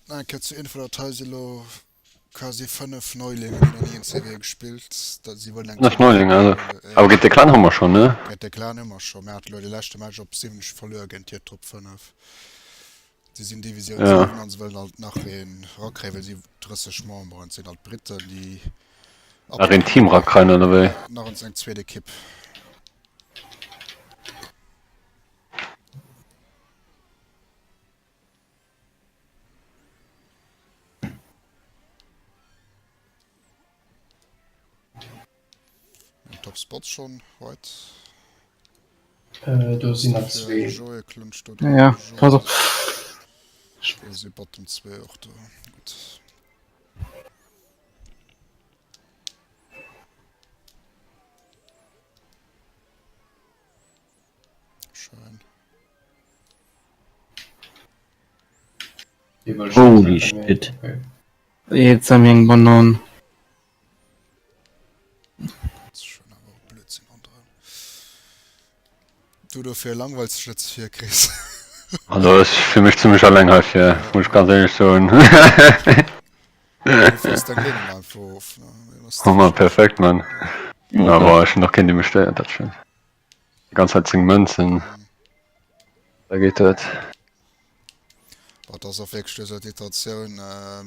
Nach eng Kéier zur Info, dat hei si lo quasi 5 Neulingen, déi nach ni en CW gespillt, dat si wëllen eng 5 Neulinge, also. Awer géint de Clan hu mer schonn, ne? Géint de Clan hu mer schonn. Mir hate lo de leschte Match op 7 verluer géint hir Trupp 5. Si sinn Divisioun 7 an se wëllen alt nach een rakréien, well si 30 Memberen, et sinn alt Briten, déi. Nach een Team rakreien, oder wéi? Nach eng zweet Ekipp. Top Spot schon right. Äh, do sinn nach zwee. Ja, pass op. Si Bottom 2 och do. Gut. Schön. Holy shit. Jetzt haben wir eng Banan. Du dofir langweils dech net ze vill, Chris. Also ech fir mech zimmlech alleng hei fir, muss ich ganz ehrlech soen. Oh man, perfekt man. Aber ech hunn nach keen dee mech stéiert, dat schéin. Déi ganz Zäit 10 Mënzen. Da geet dat. Boah, dat ass och wierklech esou d'Situatioun,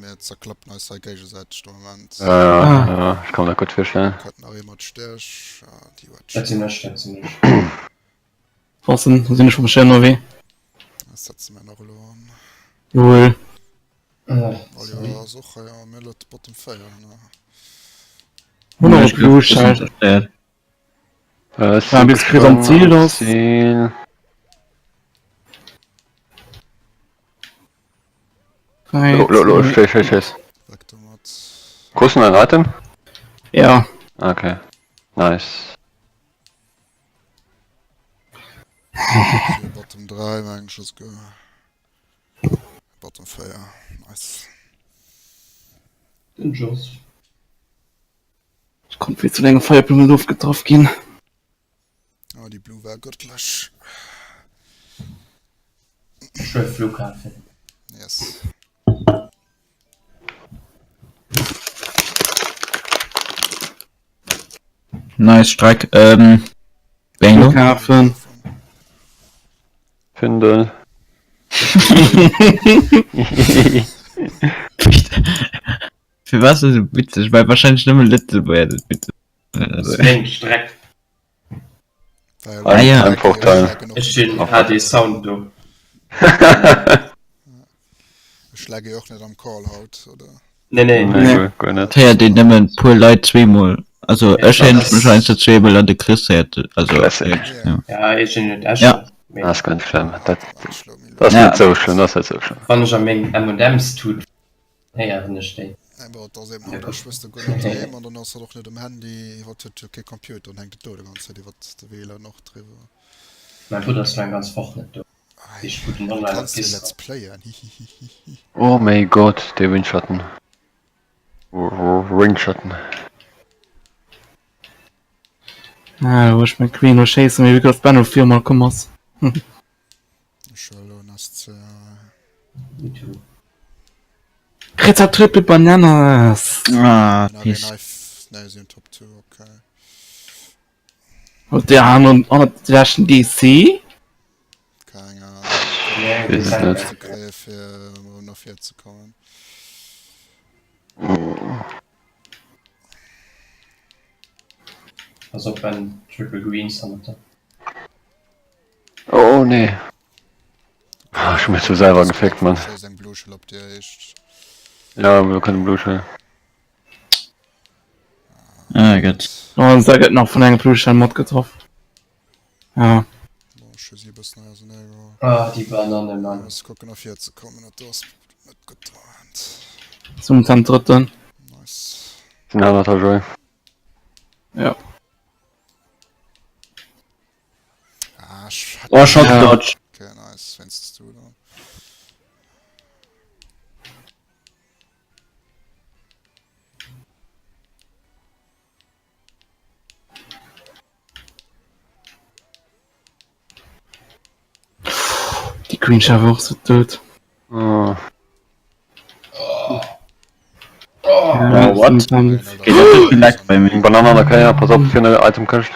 mir zerklappen eis hei géigesäiteg de Moment. Ja, ja, ja, ech kann mir dat gutt virstellen. Kënnt nach ee mat Stérch, déi huet Dat sinn ech, dat sinn ech. Passen, da sinn ech vum Stern ënnerwee. Dat setze mir nach elo an. Jawohl. Oliver ass och hei, a mir elo Bottom 4, ne? Hunn och e Blue Shell. Ech Ja, bis Chris am Ziel ass. Ziel. Lo, lo, lo, Drei, schéi, schéi, schéi. Weg domat. Kriss du en Item? Ja. Okay. Nice. Fir Bottom 3 mengen ech esouguer. Bottom 4. Nice. Den Jos. Ech konnt wéi zu engem Feierblumm net ofgetraff ginn. Ah, déi Blue war göttlech. Schön Flughafen. Yes. Nice Streck. Ähm, Bengo. Flughafen. Findel. Fir was ass esou witzeg? Well wahrscheinlech nëmme Lëtzebuerger dat witzeg fannen. Das ist meng Streck. Ah, ja. Ein Vorteil. Ech sinn HD Sound do. Ech lagge och net am Call haut, oder? Nee, nee. Nee, guer, guer net. Héiert een nëmmen puer Leit zweemol. Also ech héieren mech heiansdo zweemol an de Chris héiert also Classic. ja. Ja, ech sinn net Echo. Ja. Mee Das ist ganz schlimm. Dat, Dat das ist Ja. net sou schlëmm, das ist net sou schlëmm. wann ech a meng M&M's Tut héieren ech déi. Bon, et ass eben haut der Schwëster guer net doheem an dann ass hatt och net um Handy, hatt huet jo kee Computer, dann hänkt et do de ganz Zäit iwwert de WLAN och driwwer. Mäi Brudder ass lo eng ganz Woch net do. Ei, Heescht gudden du Online op kanns jo Discord. Let's Playen, hihihihihi. Oh méi Gott, dee Windschatten. Windschatten. Ah, wo ech meng Queen lo schéissen, mee wéi grad d'Benno viermol komm ass. Ech huel elo en SC. Me too. Kritt hat Triple Bananas! Ah, Nach een piss. Knife, nee, si hunn Top 2, okay. Huet der an an de leschten DC? Keng Ahnung. Nee, Weess et net. Ze kréie fir erëm no vir ze kommen. Pass op, wenn Triple Greens hannert der. Oh nee. Ah, ech hu mech sou selwer geféckt, Mann. Schéiss eng Bluschel op dir éischt. Ja, wir können Bluschel. Ah Gott. Oh, da gëtt nach vun engem Bluschel mat getroff. Ja. Bon, ech hu si e bëssen auserneegeholl. Ah, déi Banane, Mann. Muss kucken no vir ze kommen, dat do ass net gutt de Moment. Zum Temp drëtten. Nice. Sinn hannert der Joy. Ja. Ah, ech hat Oh, Shot Ja. Dodge. Okay, nice. Wéinst du dann. Die Queen Chef och so dout. Oh. What? Okay, dat huet gelaggt bei mir. Banane an der Kéier, pass op fir eine Itemkëscht.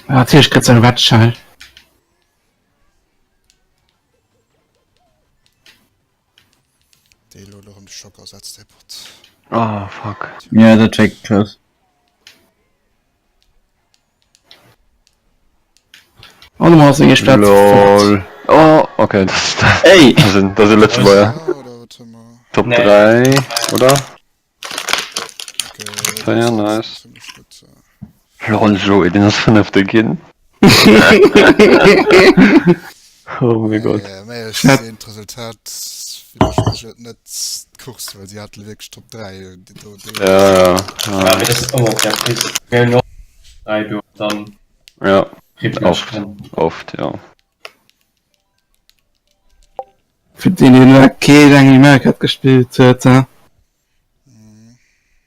Ah, natierlech kritt se eng Red Shell. Dee lo erëm de Schock ersetzt, dee Bot. Oh fuck. Ja, dat war krass. Oh, nochmal ass eng éischt Plaz fort. Lol. Oh, okay, das ist das. Ey! Das sind, das sind Lëtzebuerger. Ja, oder wat hu mer? Top Nee. 3, oder? Okay, Ja, nice. Ziemlich gut. Lol, Joey, den ass fënnefte ginn. Oh mein Gott. Ja, mee ech sinn d'Resultat widderspigelt net d'Course, well si hate wierklech Top 3. Déi do, déi Ja, ja, Ja, ja. mee dat ass ëmmer op der Pist. Mir hunn och 3 do, dann Ja, Replay oft. drin. Oft, ja. Fir deen, deen nach kee Angry Mario Kart gespillt huet, he?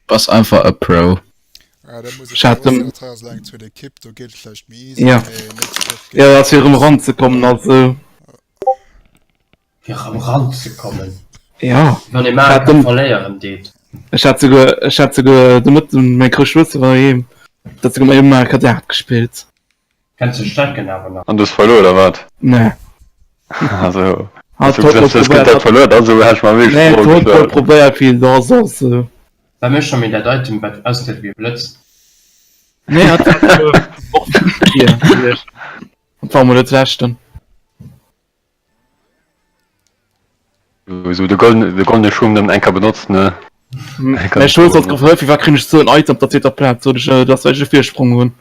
Bass einfach e Pro. Ah, da muss Ech hat dem- dat hei ass eng zweet Ekipp, do geet et vläicht méi easy, Ja. mee nächst Woch geet Ja, dat fir erëm eranzekommen, also. Fir erëm ranzekommen. Ja. Wann ee Mario Hat Kart dem- verléieren deet. Ech hat souguer, ech hat souguer de Mëtten, meng grouss Schwëster war doheem, dat souguer mat Mario Kart 8 gespillt. Kenns du Strecken awer nach? An du hues verluer, oder wat? Nee. Also, Hat du hues gesagt, du hues verluer, also hätt ech mer wierklech Nee, d'Fro huet gestallt. probéiert wéi et ass, also. War mir scho méi dat Item wat ausgesäit wéi e Blëtz. Nee, hat och vier. Dat war mol dat leschten. Sou de goldene, de goldene Schung nëmmen eng Kéier benotzt, ne? Mä ech hues alt gefrot, firwat kréien ech sou en Item op der zweeter Plaz, sot ech, dass ech e Virsprong hunn.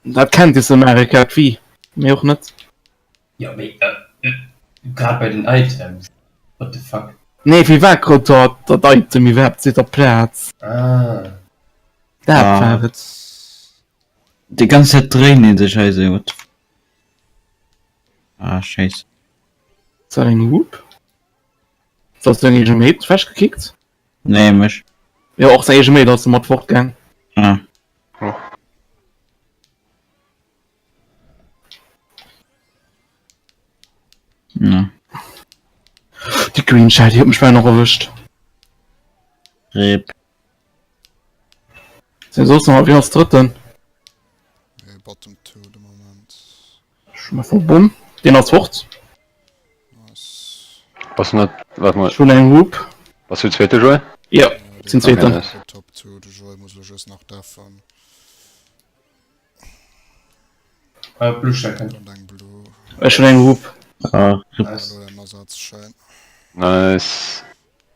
Dat kennt is Amerika d'Wii, mee och net. Jo mee grad bei den Items, what the fuck? Nee, firwat krut dat dat Item iwwerhaapt zweeter Plaz? Ah. Dat war et. Déi ganz Zäit dréinen een sech hei sou, what the fuck. Ah, scheiße. Ist dat eng Hup? Ist das deng eege Mate wechgekickt? Nee, mech. Jo, och säi eege Mate ass mat fortgaang. Ah. Oh. Ja. Die Green Shell, die huet mech bal nach erwëscht. Rip. Sinn soss nach, wien ass Drëtten? Nee, Bottom 2 de Moment. Ech hu mech verbomm. Deen ass fort. Nice. Bass du net, waart mol, Ech hunn eng Hoop. bass du Zweete, Joé? Jo, sinn Zweeten. Okay, nice. Top 2, de Joé muss elo just nach deffen. Äh, Blue Shell kënnt. An eng Blue. Ech hunn eng Hoop. Ah, rip. Nice. Elo en Ersatzschein. Nice.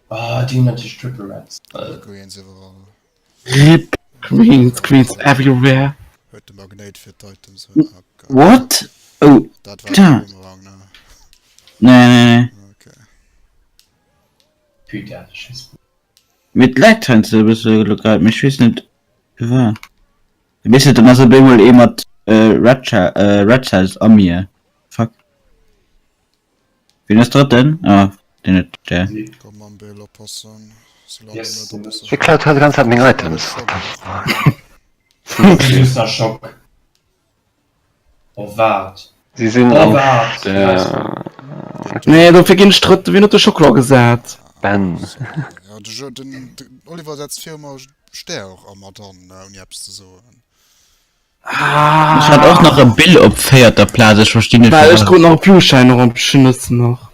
Ah, déi hunn natierlech Triple Reds. Äh. Greens iwwerall. Rip. Greens, Greens everywhere. Huet de Magnéit fir d'Items. Oh Gott. What? Oh, Dat war Da. de Boomerang, ne? nee, nee, nee. Okay. Putain, dat ass Mir laggt heiansdo e bësse elo grad, mee ech weess net firwat. Weess net, dann ass op eemol ee mat Red Shell, Red Cells a mir. Fuck. Wien ass drëtten? Ah, deen huet der. Komm mam Bill oppassen. Solange Yes. net op ass. Wie klaut hei déi ganz Zäit meng Items? What the fuck? Just nach Schock. Oh waart. Si sinn Oh am waart. Stär. Nee, dofir ginn ech drëtt. Wien huet de Schockela gesat? Ben. Ja, de Jo, den, den Oliver setzt viru mer Stär och ëmmer dann, ouni eppes ze soen. Ech hat och nach e Bill op véierter Plaz, ech verstinn net Well ech firwat. krut nach e Blue-Schein och am Schluss nach.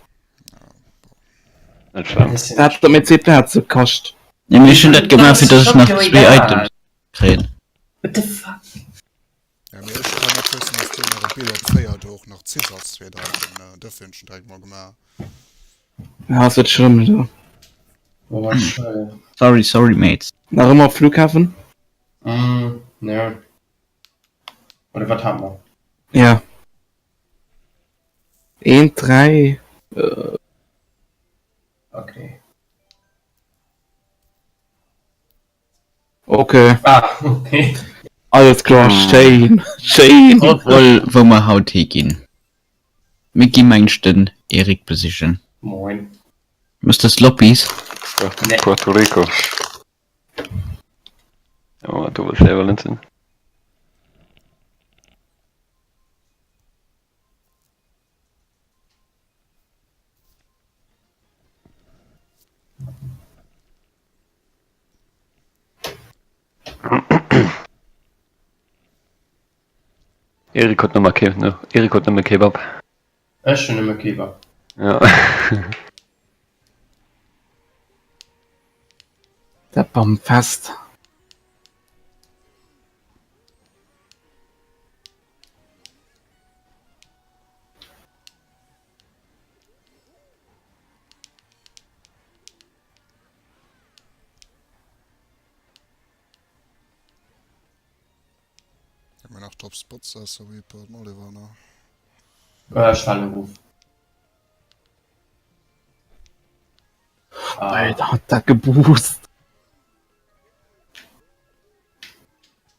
Net schlemm. Dat huet mir zwee Plaze kascht. Nee, mee ech hunn dat gemaach fir dass ech nach zwee Items kréien. What the fuck? Ja, mee ech kann net wëssen, dass do nach e Bill op 4 do och nach Cis ass, zweet Item, ne? Dofir hunn ech en direkt mol gemaach. Ja, ass net schlëmm, jo. Oh, wat schéin. Sorry, sorry mates. Nach ëmmer Flughafen? Mm, ja. Oder wat hat mer? Ja. Eent, dräi. Okay. Okay. Ah, okay. Alles klar, schéin, schéin. Obwohl, wou mer haut higinn. Mir gi mengt den Eric besichen. Moin. Mister Sloppies. Nee. Puerto Rico. Oh, do wëll ech léiwer net sinn. Erik huet nëmme Ke ne Erik huet nëmme Kebab. Ech hunn nëmme Kebab. Ja. Dat bammt fest. Immer nach Top Spots ass so wie den Oliver ne? Äh, ech falen erof. Ah, Alter, hat dat geboost.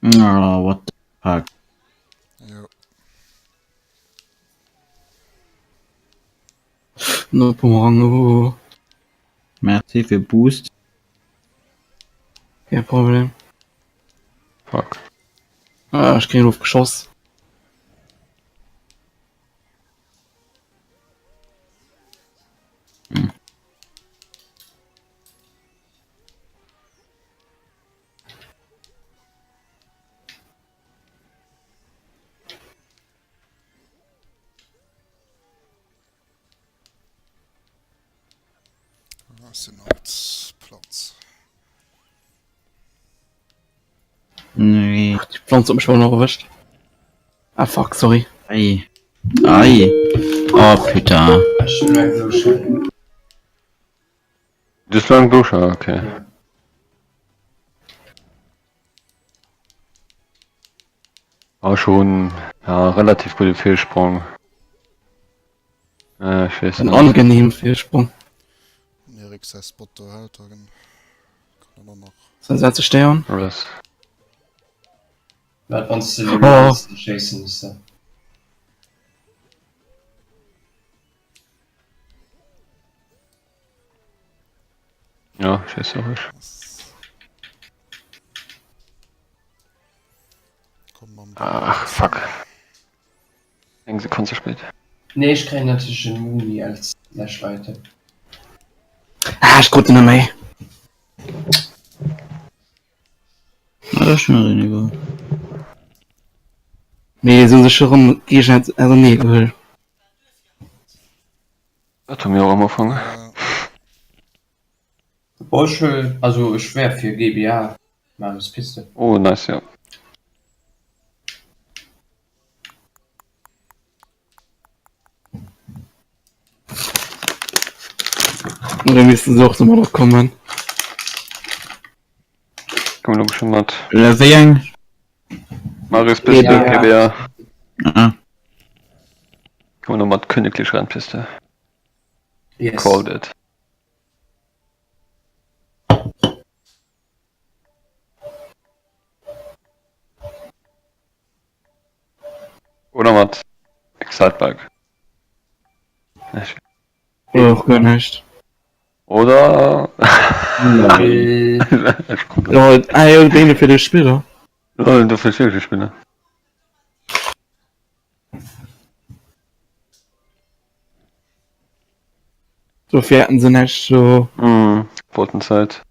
Oh, what the fuck. Jo. No Bumerang, oh. Merci fir Boost. Kein Problem. Fuck. Ah, ech kréien ofgeschoss. Hm. Ah, sinn alt Platz. Nee. Déi Pflanz huet mech awer nach erwëscht. Ah fuck, sorry. Ei. Ei. Oh putain. Ech hunn eng Blue Shell. Du hues lo eng Blue Shell, okay. Ja. Ah, schon ja, relativ gute Virsprong. Äh, ich weiß En net. angenehmen Virsprong. Den Erik säi Spot do hält, da kann en och nach. Sen setze Stern. Was? Wat wann s de Oh. oh. schéissen muss da. Ja, ich weiß auch nicht. Komm mam Ach, fuck. Eng Sekonn ze spéit. Nee, ech kréien natierlech en Muni als Läsch-Item. Ah, ech krut en net méi. Ah, dat ass schon nach een egal. Mee se hu sech erëm géigenseitig ausernee gehuel. Dat hu mir och am Ufank. Ja. Boah, ech wëll, also ech wär fir GBA, Marius Piste. Oh, nice, ja. Oder missten se och domadder kommen. Kommen lo bestimmt mat. Äh, wéi eng? Marius Piste, GBA. GBA. Ah. Kommen lo mat Königlich Rennpiste. Yes. Called it. Oder mat Excitebike. Oder och guer näischt. Oder Äh, Jo, ah jo, déi fir de Spiller. Lol, du fir de Spiller. Dofir hätten se näischt so. Mm, wollten Zäit.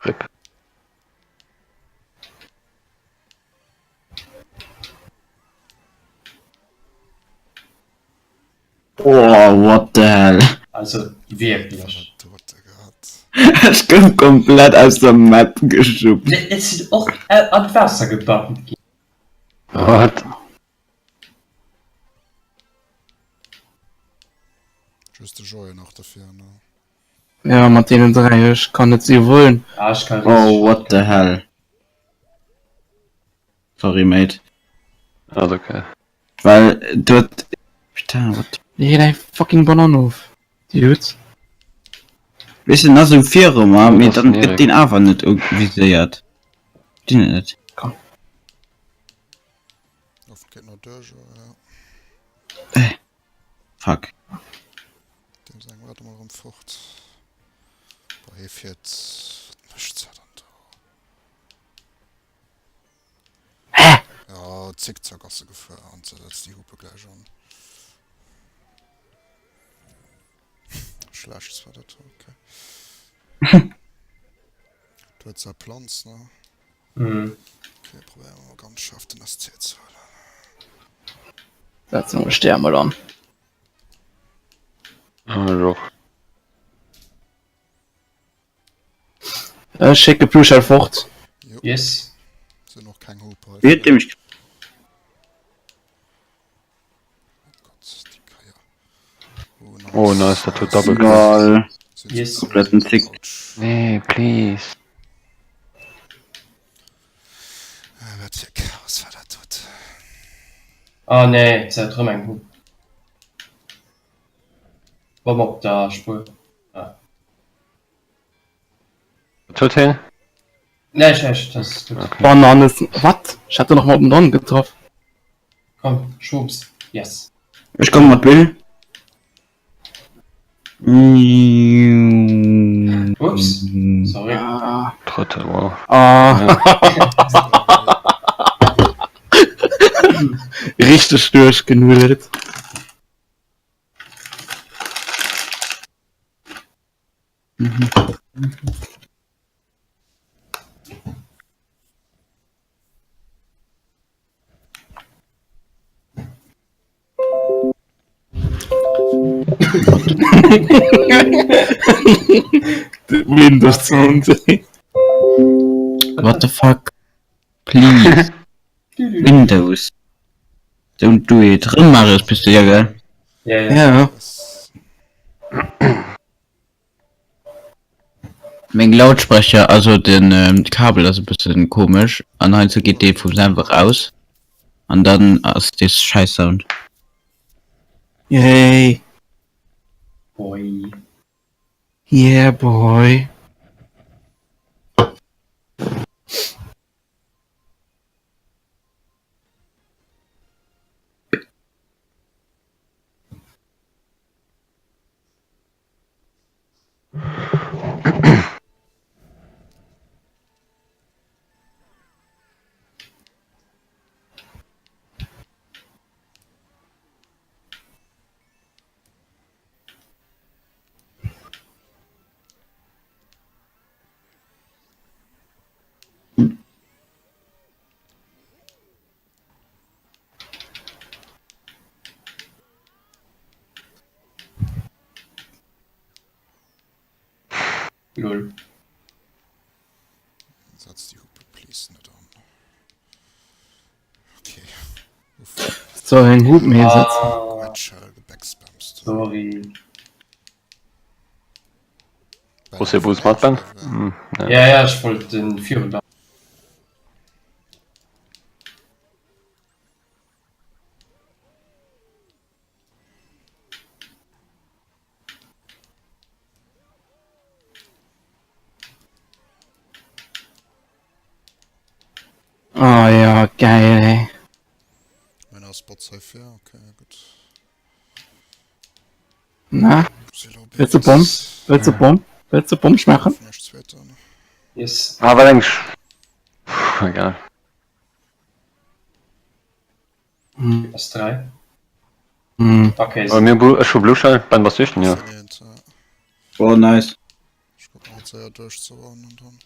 Rip. Oh, what the hell? Also wierklech. Wat huet e gehat? Ech gouf komplett aus der Map geschubst. Ech sinn och an d'Waasser gebammt ginn. What? Just de Joé nach derfir, ne? Ja, mat deenen 3, ech kann net si wëllen. Ah, ech kann Oh, what the hell? Sorry, mate. Ass okay. Well dort. Putain, what? Lee däi fucking Banan of, Dude. Weess de, en ass esou viru mer, mee Das dann ist gëtt deen awer net viséiert. Verstinn et net. Komm. Oft geet no duerch, ja. Fuck. Dem seng war mol erëm fort. Boah, hie fiert. Wat mécht se dann do? Ja, Zickzack ass se gefuer an se setzt déi Hupe gläich an. Schlecht zwar dat, okay. Du huet se Planz, ne? Mhm. Okay, probéieren wir mal ganz scharf den SC ze huelen. Setzen wir Stär mal an. Ah, jo. Ech schécke Pluschel fort. Jo. Yes. Sinn och keng Hupe hei. Wéi huet dee mech Oh Gott, déi Keier. Oh, nice. Oh, nice, dat huet Double Kill. Lol. Sinn Yes. se Kompletten Zick. Autsch. Nee, please. Äh, wat fir Chaos war dat dot? Ah nee, se hat rëm eng Hupp. Bomm op der Spuer. Ah. Wat huet hien? Näischt, näischt, dat ass gutt. Okay. Bananes. Wat? Ech hat do nach mal op den Don getraff. Komm, schwupps. Yes. Ech komme mat Bill. Ups. Sorry. Ah. Trëttel, wow. Ah. Richteg duerchgenuddelt. Windows 20. What the fuck? Please. Windows. Don't do it. Rëm Marius bist du ja gell? Ja, ja. Ja. Meng Lautsprecher, also den ähm, Kabel ass e bëssen komesch an heiansdo geet dee vum selwer raus an dann ass dee scheiß Sound. Yay. Boy. Yeah, boy. Lol. Setz die Hupe please net an. Okay. Uff. Soll eng Hupe méi setzen. Ah, Quetschel, gebackspamst. sorry. Brauchst du Boost mat, Ben? Hm, nee. Ja, ja, ech wollt den virun da. Ah ja, geil, ey. Meiner Spots hei fair, okay, gut. Na, Willst du Bomb? Willst du Bomb? Willst du Bomb schmecken? Yes. Ah, wat eng Sch... Puh, egal. Hm. Ass 3. Hm. Okay. Aber mir Blue, ech hu Blue Shell, Ben bass du éischten? Jo. Oh nice. Ech kucken haut séier duerchzeronnen an dann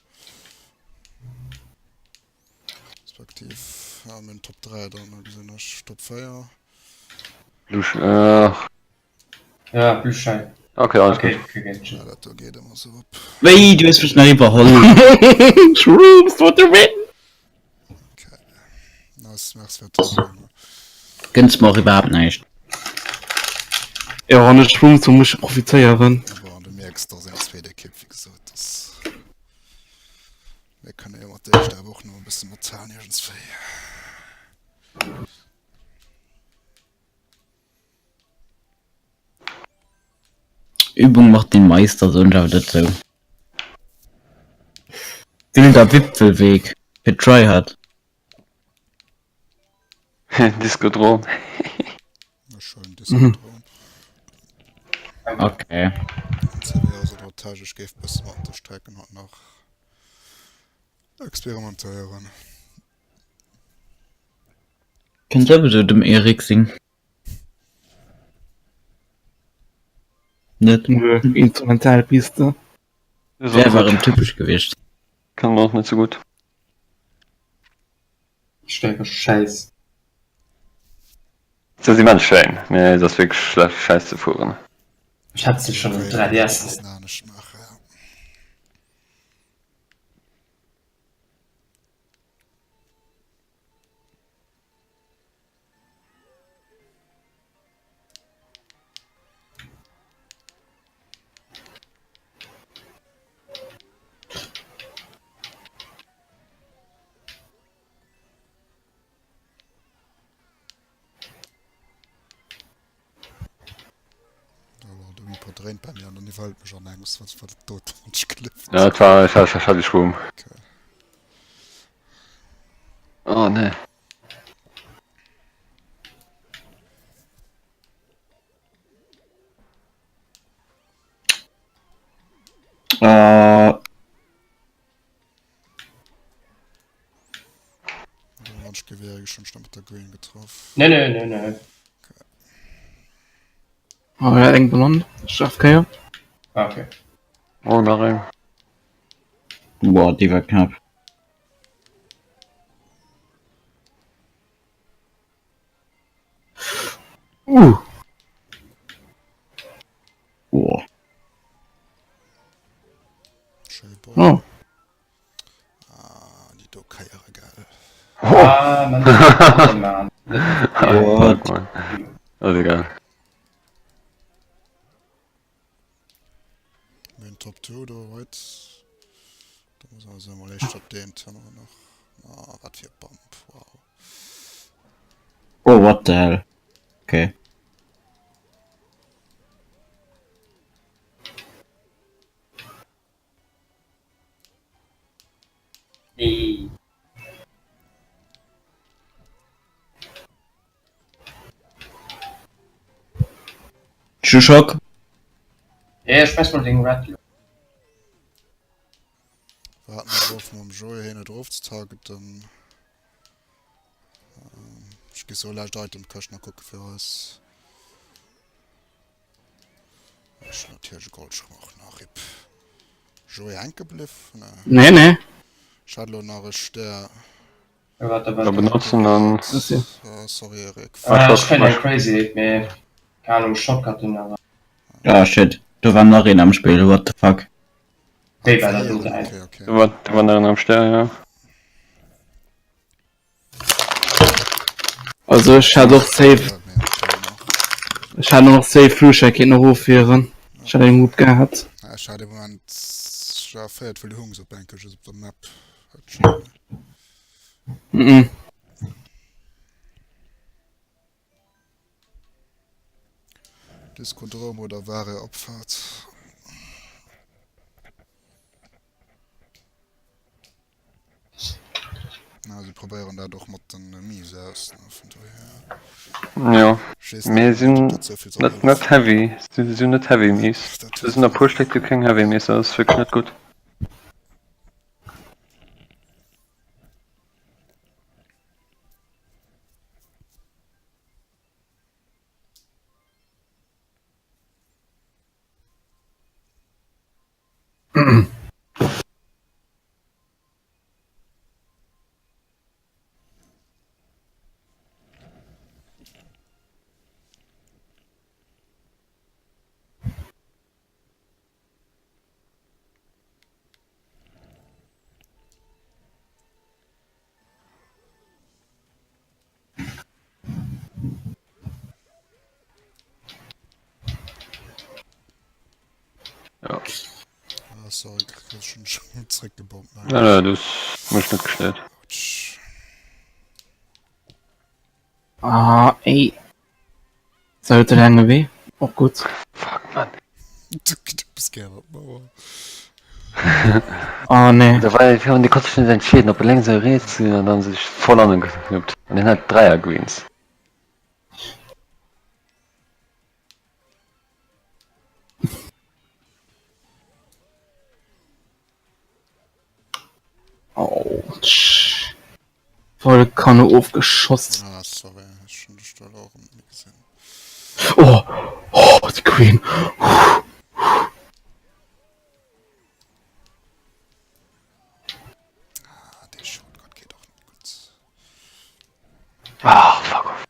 respektiv ja, min Top 3 dann gesinn ech Top 4. Blue Shell, äh, Ja, Blue Shell. okay, alles Okay, gut. okay, okay. Ja, dat do geet ëmmer sou op. Wéi, du hues mech nach iwwerholl. Shrooms for the win! Okay. Nice, merci fir d'Teilnahme. Gënns mer och iwwerhaapt näischt. Jo, an de Shrooms do muss ech profitéieren. Bon, du mierks, dass eng zweet Ekipp, wéi gesot, dass mir kënne jo mat der éischter awer och nach e bësse mathalen iergendswéi. Übung macht den Meister, soen ech awer dozou. Wilder Wipfelweg fir Tryhard. Discodrom. Ech huelen Discodrom. Okay. CW ass an Otage, ech géif bësse mat de Strecken haut nach experimentéieren. Kënnt souwisou dem Eric seng. Net? Nö, Instrumentalpiste. Wär awer erëm typesch gewiescht. Kann mer och net sou gutt. Ech Schäiss. Se ass immens schéin, mee se ass wierklech schlecht schäiss ze fueren. Ech hat se schon um 3DS. De Reaper dréint bei mir an dann iwwerhëlt mech an engs, wat wat et dot klëfft. Ja, et war ech hat ech hat ech Room. Okay. Oh nee. Oh. Gewehr schon schon mit der Green getroffen. Nee, nee, nee, nee. Oh, ja, eng Banann. Strafkéier. Ah, okay. Oh, nach eng. Boah, déi war knapp. Uh. Boah. Schön Boy. Oh. Ah, déi do Kéiere, gell. Ah, Mann, Mann, Mann. What? Fuck, man. Das ist egal. Mir hunn Top 2 do right. Da muss also emol éischter deen Tenor nach. Ah, wat fir e Bump, wow. Oh, what the hell. Okay. Nee. Schock. Ja, ech schmeiss mol deng Red lo. Warten wir drauf mam Joey heen et erof ze targeten. Ech gi so lescht Itemkëscht nach kucke fir eis. Ech hunn natierlech e Goldschirm och nach. Rip. Joé hänke bliff? Nee. Nee, nee. Ech hat elo nach e Stär. Warte, Da warte. benotzen dann. Merci. Ah, sorry Eric. Ah, ech kréien eng Crazy Egg, mee keng Ahnung, Schock hat den awer. Ah shit, do war nach een am Spill, what the fuck. Wéi war dat do dräi? Okay, okay. Da war, da war nach een am Stär, ja. Also ech hat och safe, ech hat och safe Fluchek kinnt nach ofwieren. Ech hat eng Hup gehat. Ja, ech hat de Moment ja, féiert vill Hungs op enke just op der Map. Hat schon. Mhm. Diskodrom oder wahre Abfahrt. Na, sie probéieren dat och mat den Mise aus, ne, vun dohier. Jo, Ech weess net, mee sinn ob dat souvill soll net net hëllefen. heavy, si sinn net heavy Mise. Dat Se sinn a puer Stéck du keng heavy Mise, dat ass wierklech net gutt. Ja. Ah, sorry, ich schon schon zréckgebombt. Nein, nein, du hues mech net gestéiert. Autsch. Ah, ey. Sei huet de laange Wee. Och gutt. Fuck, man. Du, du bist gerne op d'Mauer. Oh nee. Da war fir an, déi konnt sech net entscheeden, ob e lénks oder riets sinn an dann sech voll an geknuppt. An hien hat Dräier Greens. Autsch. Voll Kanne ofgeschoss. Ah, sorry. Queen. Ah, dee Shotgun geet och net gutt. Ah, fuck off.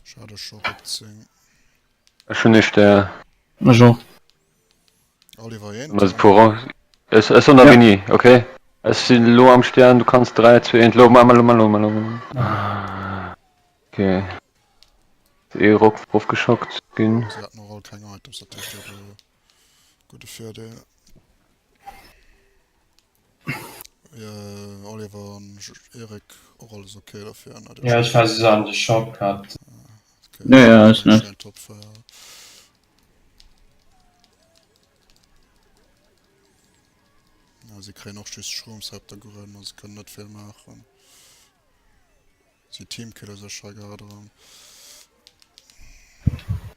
Schade Schock op 10. Ech hunn nicht der. Ech och. Oliver een. Mas pour Es es an der Mini, okay? Ech sinn lo am Stern, du kanns 3, 2, 1, lo, ma, lo, ma, lo, ma, lo. Okay. Ee Rock ofgeschockt ginn. Se haten och all keng Items, dat heescht, déi hat e gudde Virdeel. Äh, Oliver an Erik och alles okay dofir. Ja, ech war so an de Shortcut. Okay. Ja, ja, ist net. Top 4. Ja, sie kréien och just Schrumsepter gerënn, also können net vill maachen. Si Teamkiller sech hei grad eran.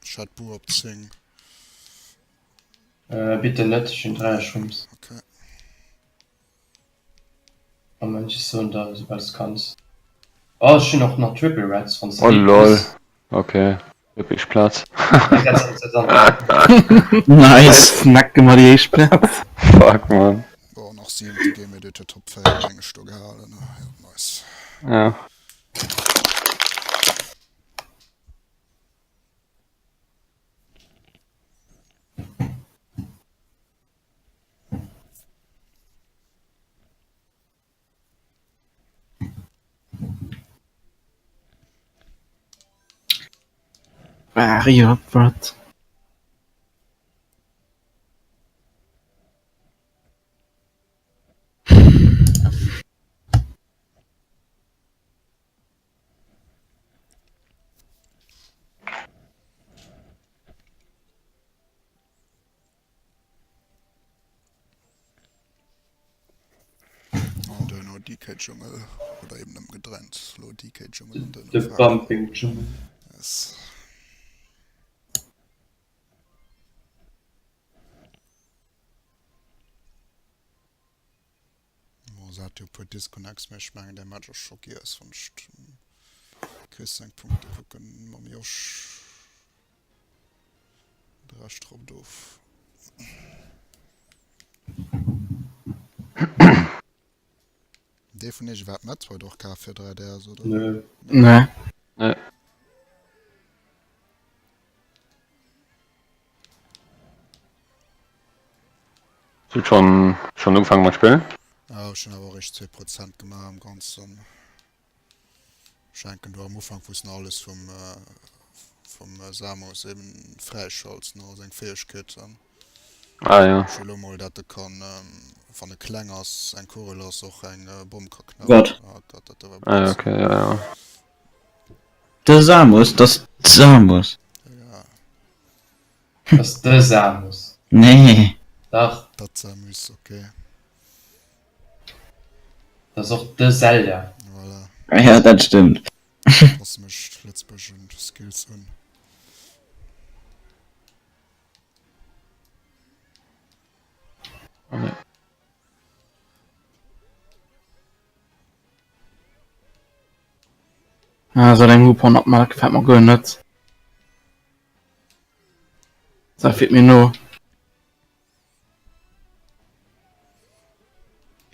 Ech hat Bu op 10. Äh, bitte net, ech hunn 3 Schumms. Okay. Moment, ech soen der soubal s kanns. Oh, ech hunn och nach Triple Reds, wann s de Oh déi lol. kriss. Okay. Huet mech Plaz. Nice. Snacke mer déi éischt Plaz. Fuck man. Bon, nach siwente Game, mee huet Top 4 meng ech do gehalen. Ja, nice. Ja. Ah, ja, wat? An duerno DK Dschungel oder eben ëmgedréint, elo DK Dschungel an duerno De Farm. Bumping Dschungel. Yes. Bon, se hat jo e puer Disconnects, mee ech mengen däi Match ass scho giess, wann ech dem Chris seng Punkte kucken mam Josh. De Rescht robbt of. Dee vun iech iwwerhaapt Metroid och kaf fir 3DS, oder? Nö. Nee. Nee. Hutt schon schon ugefaangen mat spillen? Ah, ech hunn awer eréischt 2% gemaach am Ganzen. Schenken do am Ufank wou s nach alles vum vum Samus eben fräischalts no seng Fäegkeeten. Ah ja. Ech hu lo mol dat e kann wann e kleng ass eng Kugel ass och eng Bomm ka knallen. Gott. Ah Gott dat do war Ah blöd. okay, ja ja. De Samus, das d'Samus. Egal. Das ass de Samus. Nee. Dach. Dat Samus, okay. Dat ass och de Zelda. Voilà. Ja, dat stëmmt. Passe mech d'lëtzebuergeschen Skills un. Oh nee. Ah, soll eng Hupe 100 Mark gefällt mer guer net. Dat fiert mir no.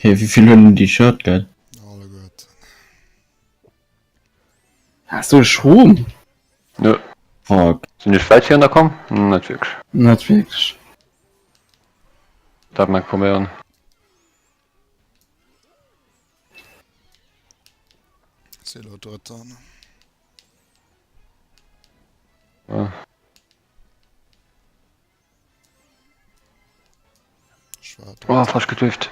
Hey, wéi vill hunn déi Shotgun? Alleguerten. Has du e Schrom? Nö. Fuck. Sinn ech wäit virun der komm? Net wierklech. Net wierklech. Dat mag probéieren. Si elo Drëtter. Ja. Oh, falsch gedrift.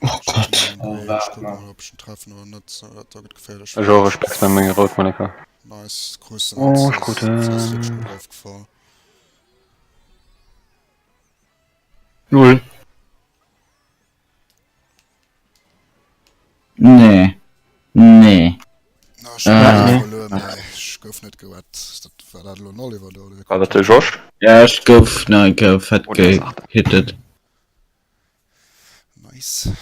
Oh Gott. Oh, Ich warte guck mal. mal, ob ich ihn treffen oder net. Dat da gëtt geféierlech. Ech och, ech speck meng rout Monika. Nice, Grüße. Oh, Das ist gut, das ist äh. wirklich gut aufgefallen. Null. Nee. Nee. Na, ech Ah. hun verluer, mee ech. gouf net gewett. Dat war dat elo en Oliver do oder wéi War kommt dat de dat? Josh? Ja ech gouf nach eng Kéier fett Oder ass 8. gehittet. Nice.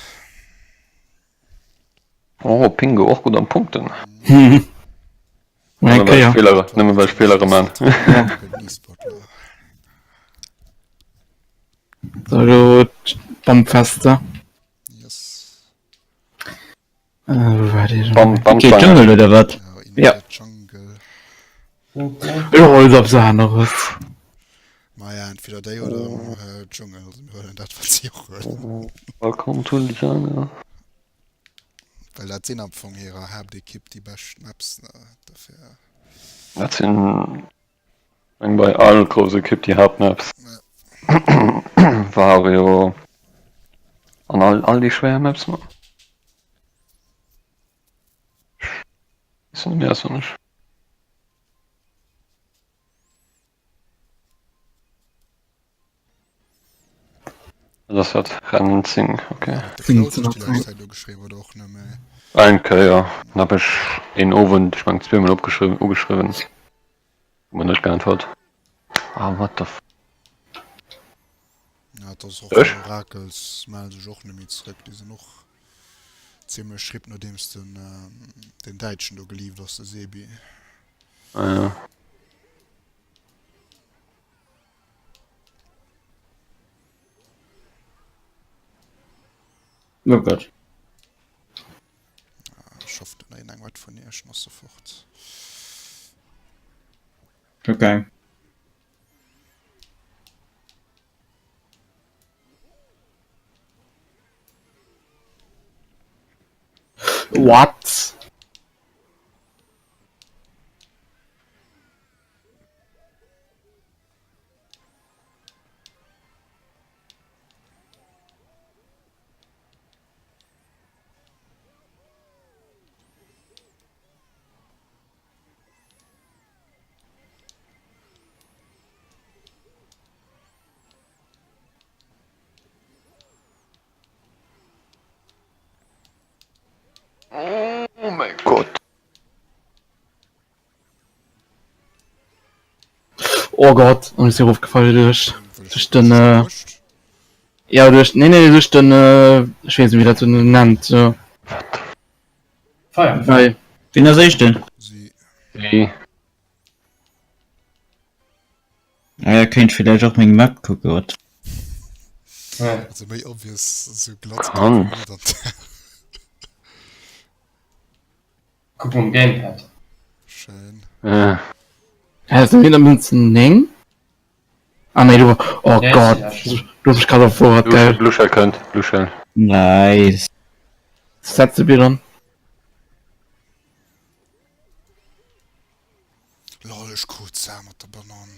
Oh, Pingo och gutt an Punkten. Hm. Eng Nëmme well ech Kéier. Feelere, nëmme well ech Feelere man. E-Sportler. So, elo d'Bombfeste. Yes. Äh, wou war déi denn? Bam, bam, Okay, Jungle oder wat? Ja, in Ja. the Jungle. Ech wollt eppes aneres. Maja, entweder déi oder äh, Dschungel. Also mir huelen dat, wat si och huelen. Welcome to the jungle. Well dat sinn am Fong hirer Haaptekipp déi bescht Maps, ne? Dofir. Dat sinn eng bei all grouss Ekipp déi Haaptmaps. Ja. Wario an all, all déi schwéier Maps man. Weess net méi auswenneg. Dat ass wat Rennen 10, okay. De Claude huet déi lescht Zäit ugeschriwwen, oder och net méi? Eng Kéier, dann hab ech een Owend, ech meng zweemol opgeschriwwen, ugeschriwwen, hu mer net geäntwert. Ah, what the f. Ja, et ass och Ech? vun Orakels mellen sech och net méi zrëck. Déi sinn och zimlech rip, nodeems den, den Däitschen do geleaved ass, de Sebi. Ah ja. Oh Gott. Ech hoffen, den een eng wat vun iech ass se fort. Okay. What? Oh mein Gott. Oh Gott, und ist hier aufgefallen durch, durch den, äh, ja, durch, nee, nee, durch den, äh, ich weiß nicht, wie das so nennt, so. Feier. Weil, Wien ass éischten? Si. Si. Ah ja, kéint villäicht och meng Map kucken, wat? Ja. Also méi obvious sou glatt Kann. net an d'Hänn. Kuck um Gamepad. Schéin. Äh. hä, sind wir Münzen 9? Ah nee, du, oh Ja, Gott, ja, schon. du hast mich gerade auf geil. Blushell kënnt, Blushell. Nice. Setze wir dann. Lol, ech krut se mat der Banann.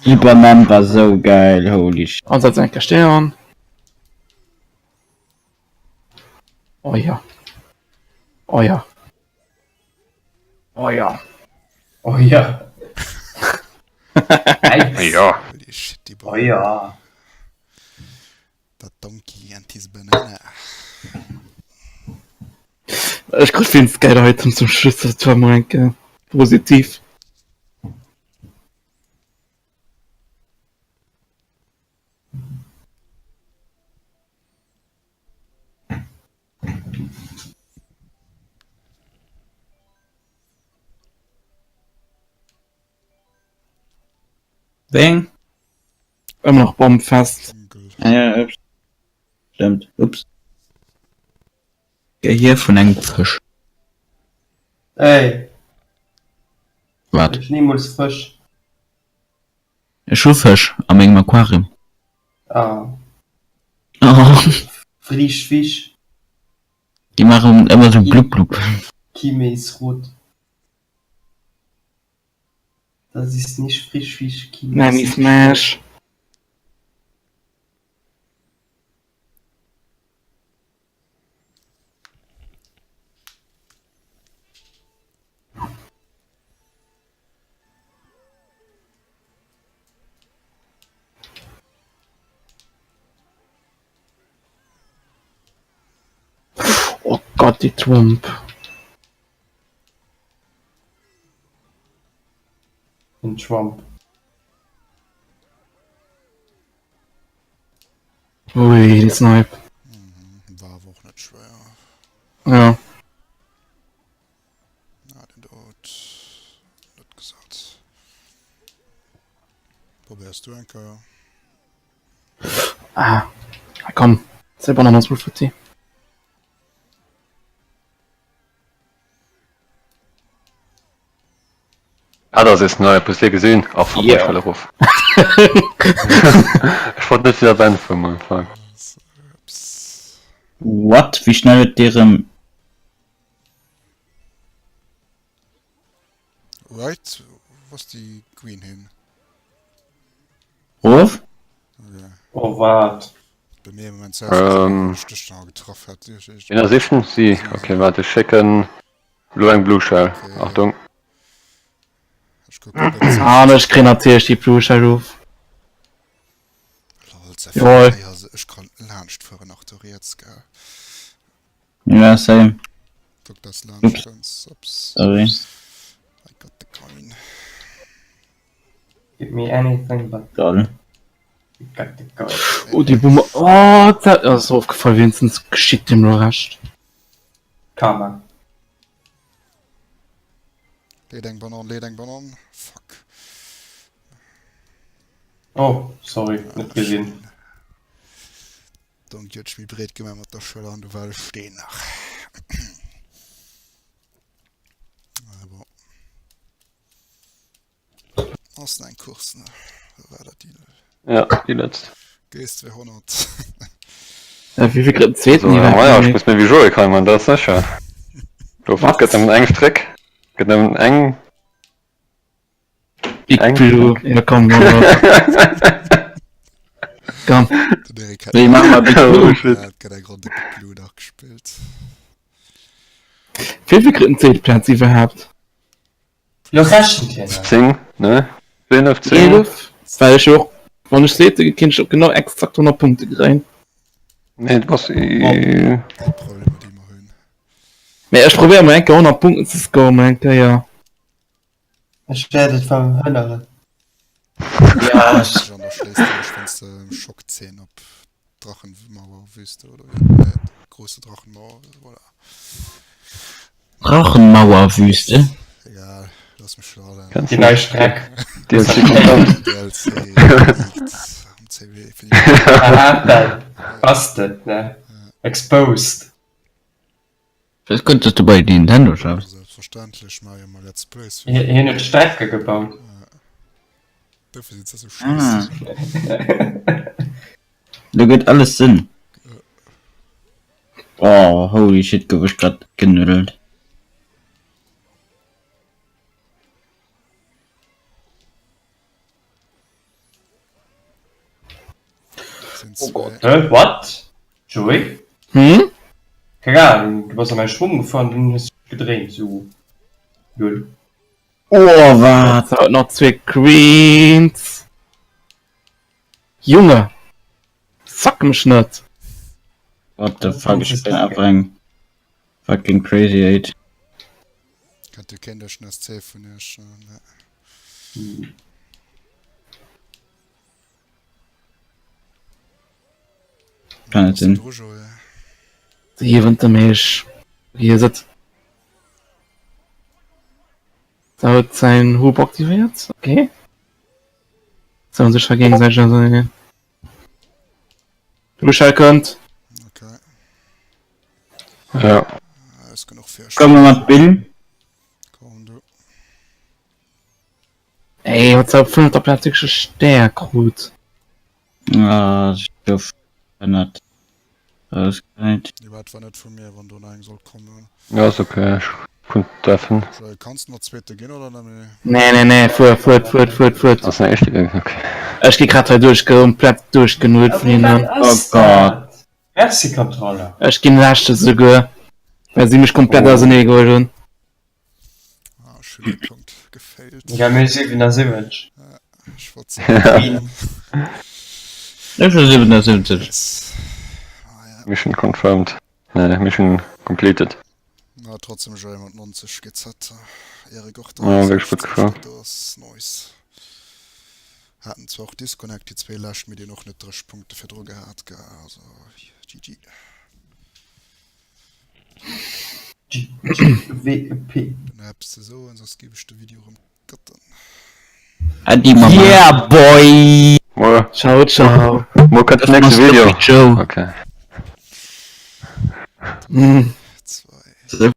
Déi Banann war sou geil, holy shit. An setz eng Stern an. Oh ja. Oh ja. Oh ja. Oh ja. Yikes. Ja. Holy shit, déi Oh Banann. ja. That donkey and his banana. Ech krut wéinst geil Items zum Schluss, dat war mol eng Kéier positiv. Wéi eng? Ëmmer nach bommfest. Ah ja, ups. Stimmt, ups. Gehier vun engem Fësch. Ey. Wat? Ech nimools Fësch. Ech hu Fësch a mengem Aquarium. Ah. Oh. Frisch Fisch. Déi maachen ëmmer sou blub blub. Kime is rot. Das ist nicht frisch Fisch. Kime Mammy ist Smash. Oh Gott, déi Twomp. Den Trump. Ui, déi Snipe. Mhm, war awer och net schwéier. Ja. Na, den do huet net gesat. Probéiers du eng Kéier? Ah, komm, selber nach mal futti. Ah, das ist neu, hues de gesinn? Ach, fuck, ech fale erof. Ech wollt net wieder Ben vum Anfang. What? Wéi schnell huet dee rëm. Right, wou ass déi Green hin? Rof? Okay. Oh wat? Bei mir im Moment selbst, ähm, ich dich da getroffen hat. In der Sichten? Sie. Okay, warte, ich schicken lo eng Blue Shell. Okay. Achtung. Ich guck, ob das Ah, ech kréien natierlech déi Blue Shell of. Lol, Jawohl. Also, ich kann laanscht fuhren nach do riets, gell. Ja, same. Guck, das laanscht ganz. Ups. Sorry. I got the coin. Give me anything but Lol. you got the coin. Oh, déi Boomer. Oh, dat ass ofgefall, wéinstens geschitt dem lo Recht. Karma. Leet eng Banan, leet eng Banan. Fuck. Oh, sorry, net gesinn. Don't judge me breet gemaach mat der Schëller an du war de Steen nach. Ah, bon. Ass eng Course, ne? War dat déi? Ja, déi letzt. Gees 200. Äh, wéi vill kritt den zweeten So, iwwerhaapt ja, ich méi? muss mir wie Joe kann man das sicher. Do Was? gëtt nëmmen eng Streck. Gëtt nëmmen eng. Big Eng Blue. Ja, komm, komm, komm. Komm. Den Erik hat Wéi maache mer Big Blue? Oh, shit. Ja, hat grad eng Ronde Big Blue nach gespillt. Wéi vill kritt den zweete Platz iwwerhaapt? Lo rechent hien nach. 10, ne? 12, 10. 11? Well ech jo och, wann ech zweete gi, kéint ech och genau exakt 100 Punkte kréien. Nee, du bass. Déi Problemer, déi mer hunn. Mee ech probéiere mol eng Kéier 100 Punkten ze scoren, mol eng Kéier. Ech wäert et verhënneren. Ja, ech. An da schléisst de mech wéinst der Schockzeen op Drachenmauerwüste oder wéi äh, große Drachenmauer, voilà. Drachenmauerwüste? Egal, lass mech lallen. Kennst Déi du nei Streck. DLC kommt. DLC liegt am CW fir déi Aha, dann busted, ne? Exposed. Wéi kënnt dass du bei Nintendo schaffs? Selbstverständlech maache jo mol Let's Plays. Hien huet Strecke gebaut. Dofir sinn se sou Ah. schéiss. Lo gëtt alles Sënn. Oh, holy shit, gouf ech grad genuddelt. Oh Gott. Hä, what? Joey? Hm? Keng Ahnung, du bass an mäi Schwong gefuer an dunn hues dech gedréint, sou lol. Oh, wat? Haut nach zwee Queens. Junge! Zack mech net! What the fuck, ech bin einfach eng fucking crazy eight. Kennt dir keen duerch den SC vun iech? Ne. Kann net sinn. Iwwent dem Heesch. Hier ass et. Da huet säin Hub aktivéiert. Okay. Sollen sech da géigesäiteg auserneen. De Michel kënnt. Okay. Ja. Ass genuch fir. Komm mat Bill. Komm du. Ey, wat op fünfter Platz wirklich e Stär krut. Ah, ech gouf ënnert rausgeheit. Déi wat war net vu mir, wann do nach eng sollt kommen. Ja, ass okay, ech konnt deffen. Joël, kanns de nach Zweete ginn oder net méi? Nee, nee, nee, fuer, fuert, fuert, fuert, fuert. Ass nach Éischte ginn, okay. Ech gi grad hei duerch, komplett duerchgenuddelt vun hinnen. Oh Gott. Merci Controller. Ech ginn Leschte souguer, well si mech komplett ausernee geholl hunn. Ah, ech hunn ee Punkt gefailt. Ja, mir 77. Ech wollt soen. Ech hu 77. Yes. Ah, ja. Mission confirmed. Nee, Mission completed. Na, trotzdem Joël mat 90 GZ. Erik och Ja, wierklech gutt gefuer. Dat ass nice. Haten zwar och Disconnect déi zwéi lescht, mee déi hunn och net 30 Punkte virdru gehat, gell, also GG. G, G, W, P. Nach eppes ze soen, soss géif ech de Video erëm cutten. Äddi Mama. Yeah boy! Muer. Ciao ciao. Muer kënnt den nächste Video. Joe. Okay. Mm. 2.